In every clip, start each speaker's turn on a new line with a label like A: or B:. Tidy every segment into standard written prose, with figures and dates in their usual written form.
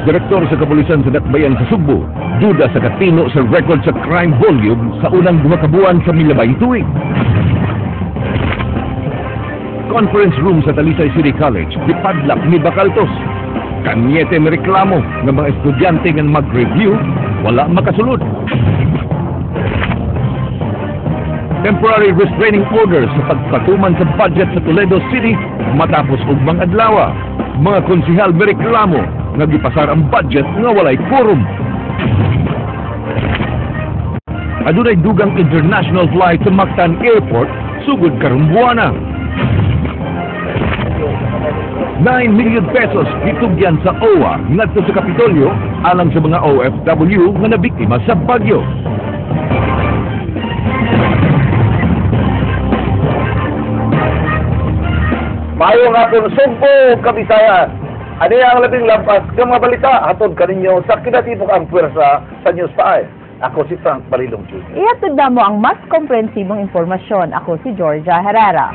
A: Direktor sa kapulisan sa Dakbayan sa Sugbo, duda sa katino sa record sa crime volume sa unang 2 ka buwan sa milabay tuig. Conference room sa Talisay City College, gipadlak ni Bacaltos. Cañete reklamo nga mga estudyante nga mag-review, wala makasulod. Temporary restraining order sa pagpatuman sa budget sa Toledo City matapos ugmang adlaw. Mga konsihal mereklamo nga gipasar ang budget nga walay quorum. Adunay dugang international flight sa Mactan Airport sugod karong buwana. 9 million pesos gitugyan sa OWA ngadto sa Kapitolyo alang sa mga OFW nga nabiktima sa bagyo.
B: Maayong hapon, Sugbo, Kabisayan. Ani ang labing lampas nga mga balita hatod kaninyo sa kinatibuk ang puwersa sa News 5. Ako si Frank Barilong Jr.
C: Ihatod na mo ang mas komprehensibong impormasyon. Ako si Georgia Herrera.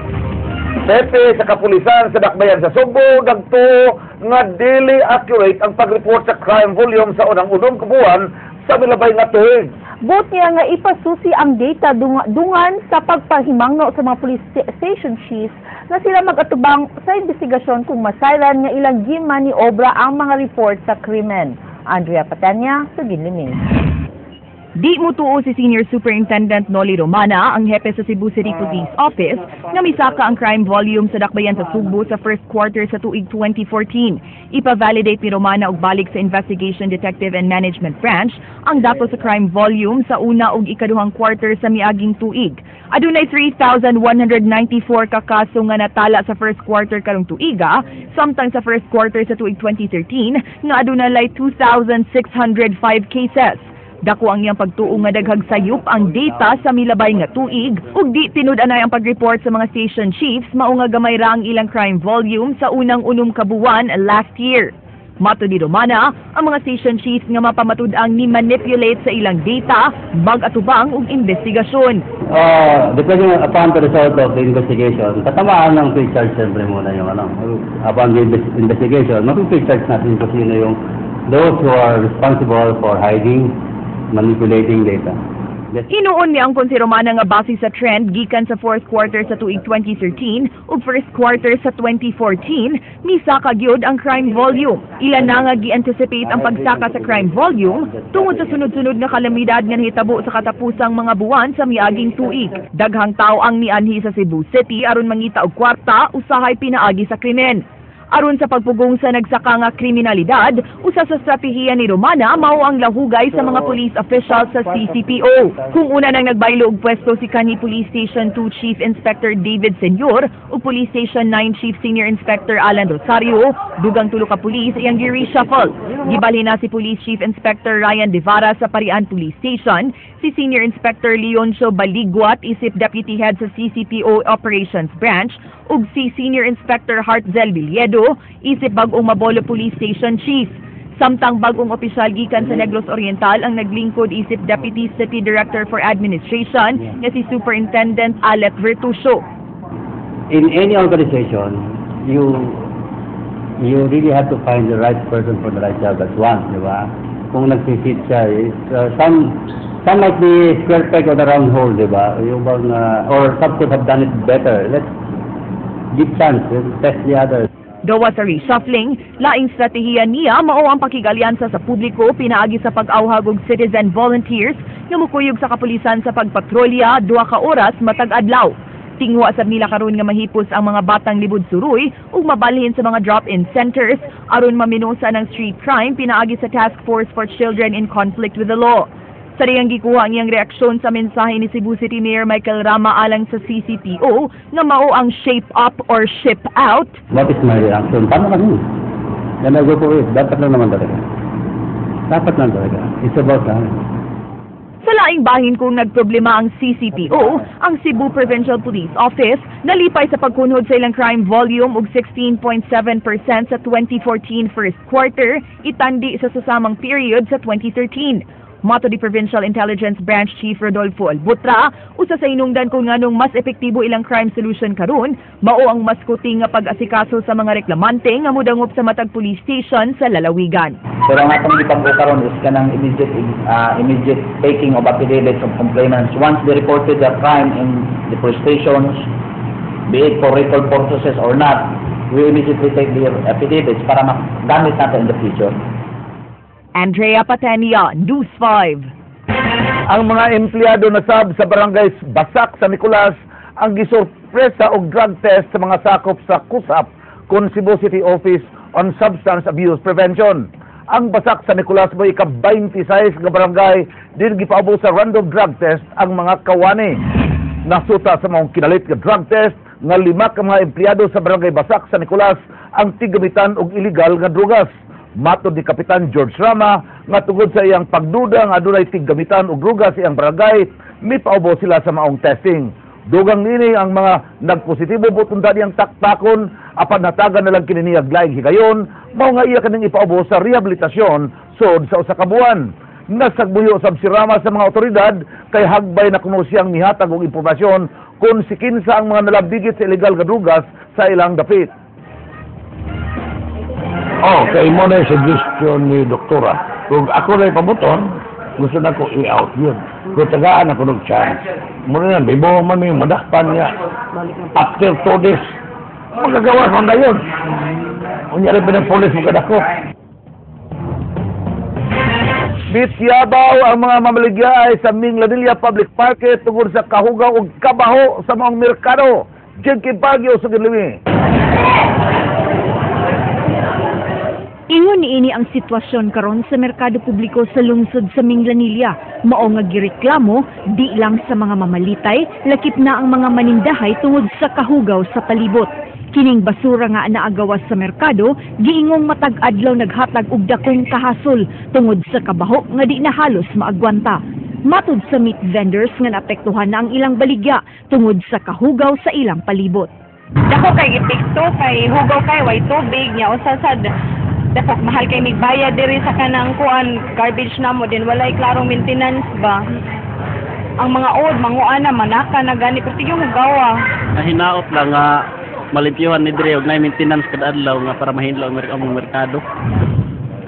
B: Hepe sa kapulisan sa Dakbayan sa Sugbo nagtuo nga dili accurate ang pag-report sa crime volume sa unang unom ka buwan sa milabay nga tuig.
C: Buot niya nga ipasusi ang data dungan sa pagpahimangno sa mga police station chiefs na sila mag-atubang sa investigasyon kung masayran nga ilang gimaniobra ang mga report sa krimen. Andrea Patanya, sa Ginlimin.
D: Di mutuo si Senior Superintendent Noli Romana, ang hepe sa Cebu City Police Office, nga misaka ang crime volume sa Dakbayan sa Sugbo sa first quarter sa tuig 2014. Ipa-validate ni Romana og balik sa Investigation Detective and Management Branch ang datos sa crime volume sa una ug ikaduhang quarter sa miaging tuig. Adunay 3,194 ka kaso nga natala sa first quarter karong tuiga, samtang sa first quarter sa tuig 2013 nga adunay 2,605 cases. Dako ang iyang pagtuo nga daghag sayop ang data sa milabay nga tuig ug di tinud-anay ang pag-report sa mga station chiefs mao nga gamay ra ang ilang crime volume sa unang 6 ka buwan last year. Matod ni Romana, ang mga station chiefs nga mapamatud-ang ni manipulate sa ilang data mag-atubang og investigasyon.
E: Depending upon the result of the investigation, tatamaan ng pre-charge siyempre muna yung ano. Upon the investigation, mag-pre-charge natin kung sino yung those who are responsible for hiding, manipulating data. Yes.
D: Hinuon niya ang si Romana nga base sa trend gikan sa fourth quarter sa tuig 2013 ug first quarter sa 2014, misaka gyud ang crime volume. Ilan na nga gi-anticipate ang pagsaka sa crime volume tungod sa sunod-sunod nga kalamidad nga nahitabo sa katapusang mga buwan sa miaging tuig. Daghang tawo ang mianhi sa Cebu City aron mangita og kwarta usahay pinaagi sa krimen. Aron sa pagpugong sa nagsaka nga kriminalidad, usa sa estratehiya ni Romana mao ang lahugay sa mga police officials sa CCPO. Kung una nang nagbaylo og pwesto si kanhi Police Station 2 Chief Inspector David Senyor ug Police Station 9 Chief Senior Inspector Alan Rosario, dugang tulo ka pulis iyang gi-reshuffle. Gibalhin na si Police Chief Inspector Ryan Devara sa Parian Police Station, si Senior Inspector Leoncio Baliguat isip Deputy Head sa CCPO Operations Branch ug si Senior Inspector Hartzel Villedo isip bag-ong Mabolo Police Station Chief. Samtang bag-ong opisyal gikan sa Negros Oriental ang naglingkod isip Deputy City Director for Administration nga si Superintendent Alet Virtucio.
E: In any organization, you really have to find the right person for the right job. That's one, di ba? Kung nag-fit siya, some might be square peg on the round hole, di ba? Yung bang, or some could have done it better. Let's give chance, let's test the others.
D: Gawa sa reshuffling, laing estratehiya niya mao ang pakigalyansa sa publiko pinaagi sa pag-awhag og citizen volunteers nga mukuyog sa kapulisan sa pagpatrolya 2 ka oras matag adlaw. Tingwa sab nila karon nga mahipos ang mga batang libud suroy ug mabalhin sa mga drop-in centers aron maminusa ng street crime pinaagi sa Task Force for Children in Conflict with the Law. Sariyang gikuha ang iyang reaksyon sa mensahe ni Cebu City Mayor Michael Rama alang sa CCPO nga mao ang shape up or ship out.
E: What is my reaction? Tama kami. Then I go for it. Dapat lang naman talaga. Dapat lang talaga. It's about time.
D: Sa laing bahin kung nagproblema ang CCPO, ang Cebu Provincial Police Office nalipay sa pagkunhod sa ilang crime volume og 16.7% sa 2014 first quarter, itandi sa susamang period sa 2013. Matod ni Provincial Intelligence Branch Chief Rodolfo Albutra, usa sa hinungdan kung nganong mas epektibo ilang crime solution karon, mao ang mas kuting nga pag-asikaso sa mga reklamante nga modangop sa matag police station sa lalawigan.
F: Pero ang atong gipanggo karon is kanang immediate taking of affidavits of complainants once they reported the crime in the police stations, be it for record purposes or not, we immediately take the affidavits para magamit natin in the future.
D: Andrea Patenia, News 5.
B: Ang mga empleyado na sab sa barangay Basak sa Nicolas ang gisorpresa og drug test sa mga sakop sa COSAP, kon Cebu City Office on Substance Abuse Prevention. Ang Basak sa Nicolas mo ika-26 nga barangay din gipaubos sa random drug test ang mga kawani. Nasuta sa mga kinalit nga drug test nga lima ka mga empleyado sa barangay Basak sa Nicolas ang tigamitan og illegal nga drugas. Matod ni Kapitan George Rama nga tungod sa iyang pagduda nga adunay tiggamitan og drugas sa iyang barangay, mipaubos sila sa maong testing. Dugang nini ang mga nagpositibo butunda niyang taktakon apan natagan na lang kini niya laing higayon, mao nga iya kaning ipaubos sa rehabilitasyon sod sa usa ka buwan. Nasagbuyo sab si Rama sa mga otoridad kay hagbay na kuno siyang mihatag og impormasyon kung si kinsa ang mga nalabigit sa ilegal nga drugas sa ilang dapit.
G: Oh, kay mo na yung suggestion ni doktora. Kung ako na ipabuton, gusto na ko i-out yun. Kung tagaan ako ng chance. Muna na, bibo man yung madakpan niya. After 2 days, magagawa ko na yun. Unya rin pinang-police mo kadako.
B: Mityabaw ang mga mamaligya sa Minglanilla Public Market tungod sa kahugaw ug kabaho sa mga merkado. Jinky Baguio sa Ginlimi.
H: Ingon niini ang sitwasyon karon sa merkado publiko sa lungsod sa Minglanilla. Mao nga gireklamo di lang sa mga mamalitay, lakip na ang mga manindahay tungod sa kahugaw sa palibot. Kining basura nga naagawas sa merkado, giingong matag adlaw naghatag og dakong kahasol tungod sa kabaho nga di na halos maagwanta. Matud sa meat vendors nga naapektuhan na ang ilang baligya tungod sa kahugaw sa ilang palibot.
I: Dako kay epekto kay hugaw kay way tubig nya usa sad dako mahal kay migbayad diri sa kanang kuan garbage namo din walay klarong maintenance ba. Ang mga old manguan na manaka na gani pero tigong hugawa.
J: Hinaot lang nga malimpyuhan ni diri og nay maintenance kada adlaw nga para mahinlo ang among merkado.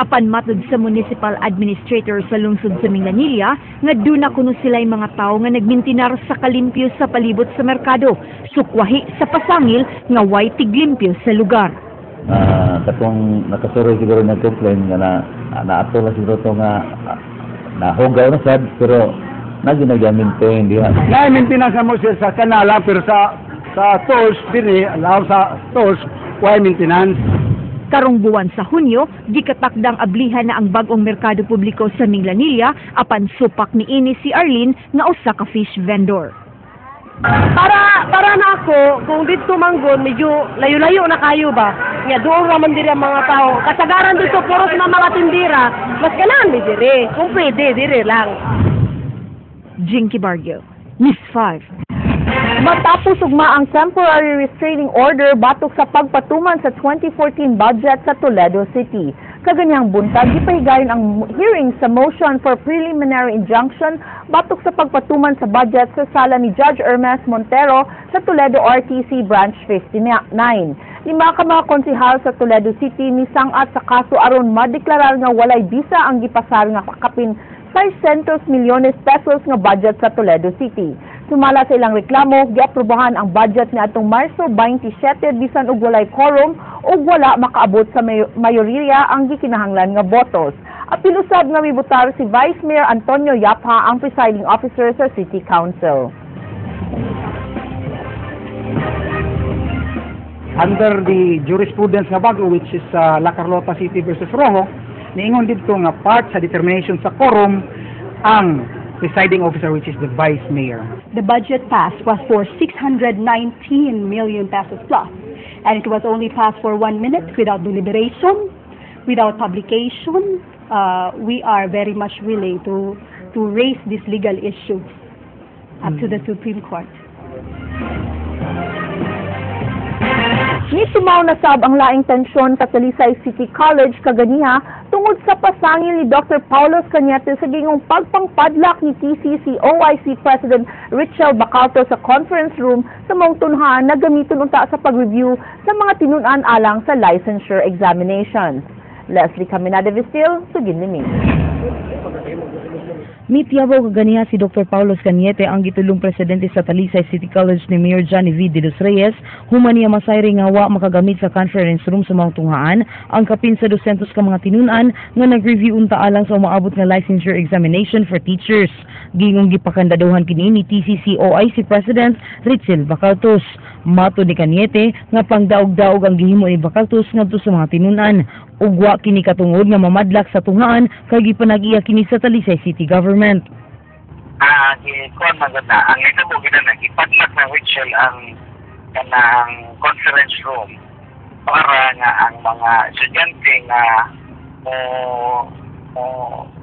H: Apan matod sa municipal administrator sa lungsod sa Minglanilla, nga duna kuno sila'y mga tawo nga nagmintinar sa kalimpyo sa palibot sa merkado, sukwahi sa pasangil nga way tiglimpyo sa lugar.
F: Katong nakasuroy siguro nag-complain nga na naato na siguro to nga nahugaw na sad pero nagina-maintain diha.
K: Na maintenance mo sir sa kanala pero sa tolls diri alaw sa tolls why maintenance.
H: Karong buwan sa Hunyo, gikatakdang ablihan na ang bag-ong merkado publiko sa Minglanilla apan supak niini si Arlene nga usa ka fish vendor.
L: Para na ako, kung dito manggon, medyo layo-layo na kayo ba? Nga doon raman diri ang mga tao. Kasagaran dito, puros na mga tindira. Mas ganahan mi diri. Kung pwede, diri lang.
H: Jinky Barrio, News 5.
C: Matapos ugma ang temporary restraining order batok sa pagpatuman sa 2014 budget sa Toledo City. Kaganyang buntag, gipahigayon ang hearing sa motion for preliminary injunction batok sa pagpatuman sa budget sa sala ni Judge Hermes Montero sa Toledo RTC Branch 59. Lima ka mga konsehal sa Toledo City misangat sa kaso aron madeklarar nga walay bisa ang gipasar nga kapin 600 milyones pesos nga budget sa Toledo City. Sumala sa ilang reklamo, giaprobahan ang budget niadtong Marso 27 bisan og walay quorum ug wala makaabot sa mayoriya ang gikinahanglan nga botos. Apil usab nga mibutar si Vice Mayor Antonio Yapha ang presiding officer sa City Council.
K: Under the jurisprudence nga bago, which is La Carlota City versus Rojo, niingon didto nga part sa determination sa quorum ang presiding officer, which is the vice mayor.
M: The budget passed was for 619 million pesos plus, and it was only passed for 1 minute without deliberation, without publication. We are very much willing to raise this legal issue up to the Supreme Court.
C: Nitumaw na sab ang laing tensyon sa Talisay City College kaganiha tungod sa pasangil ni Dr. Paulos Cañete sa gingong pagpangpadlak ni TCC OIC President Richel Bacalto sa conference room sa maong tunhan na gamiton unta sa pag-review sa mga tinun-an alang sa licensure examinations. Leslie Caminada Vistil, Sugin Liming.
N: Mitiyabaw kaganiha si Dr. Paulos Cañete, ang gitulong presidente sa Talisay City College ni Mayor Johnny V. De Los Reyes, human niya masayri nga wa makagamit sa conference room sa maong tunghaan ang kapin sa 200 ka mga tinun-an nga nag-review unta alang sa umaabot nga licensure examination for teachers. Gingong gipakandaduhan kini ni TCC OIC President Ritzel Bacaltos. Mato ni Cañete nga pangdaog-daog ang gihimo ni Bacaltos ngadto sa mga tinun-an. Ug wa kini katungod nga mamadlak sa tunghaan kay gipanag-iya kini sa Talisay City Government.
O: Kuan man gud na ang nitabo gid na gipadlak na Richel ang kanang conference room para nga ang mga estudyante nga mo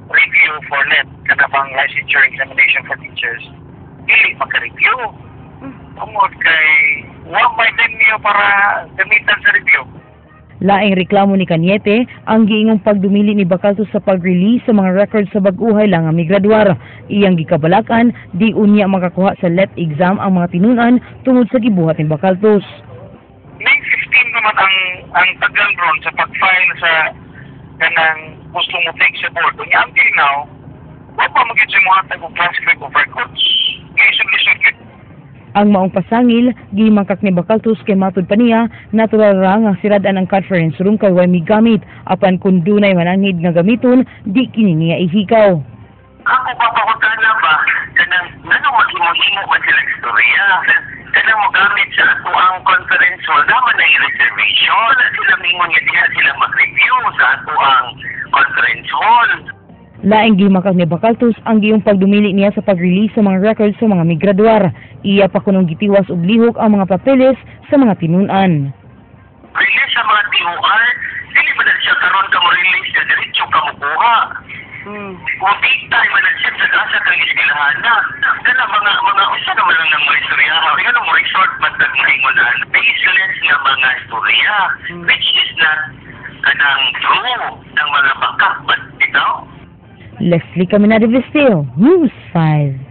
O: review for LET, kana bang licensure examination for teachers, dili maka-review tungod kay wa may venue para gamitan sa review.
N: Laing reklamo ni Cañete ang giingong pagdumili ni Bacaltos sa pag-release sa mga records sa bag-uhay lang nga migraduar. Iyang gikabalakan, di unya makakuha sa LET exam ang mga tinun-an tungod sa gibuhat ni Bacaltos.
O: May 15 naman ang tagal ron sa pag-file sa kanang gusto mo take sa board. Unya until now, wa pa magyud siya mohatag og transcript of records. Lisod-lisod gyud.
N: Ang maong pasangil, gihimangkak ni Bacaltos kay matud pa niya, natural ra nga siradan ang conference room kay way migamit, apan kung dunay mananghid nga gamiton, di kini niya ihikaw.
O: Ako pa pangutana ba, kanang ngano maghimo-himo man sila istorya? Kanang mogamit sa ato ang conference hall, naman na reservation. Wala sila mingon nga diha sila mag-review sa ato ang conference hall.
N: Laing gimakak ni Bacaltos ang giyong pagdumili niya sa pag-release sa mga records sa mga migraduar. Iya pa kunong gitiwas og lihok ang mga papeles sa mga tinun-an.
O: Release sa mga TOR, dili ba na siya karon ka mo release na diretso ka mo kuha? Kung take time man na siya sa asa kang eskwelahan na. Kana mga usa naman lang ng mga istorya. Nga mo resort man tag maingonan, baseless nga mga istorya which is not kanang true ng mga backup but bitaw.
N: Leslie Caminada Vistil, News 5.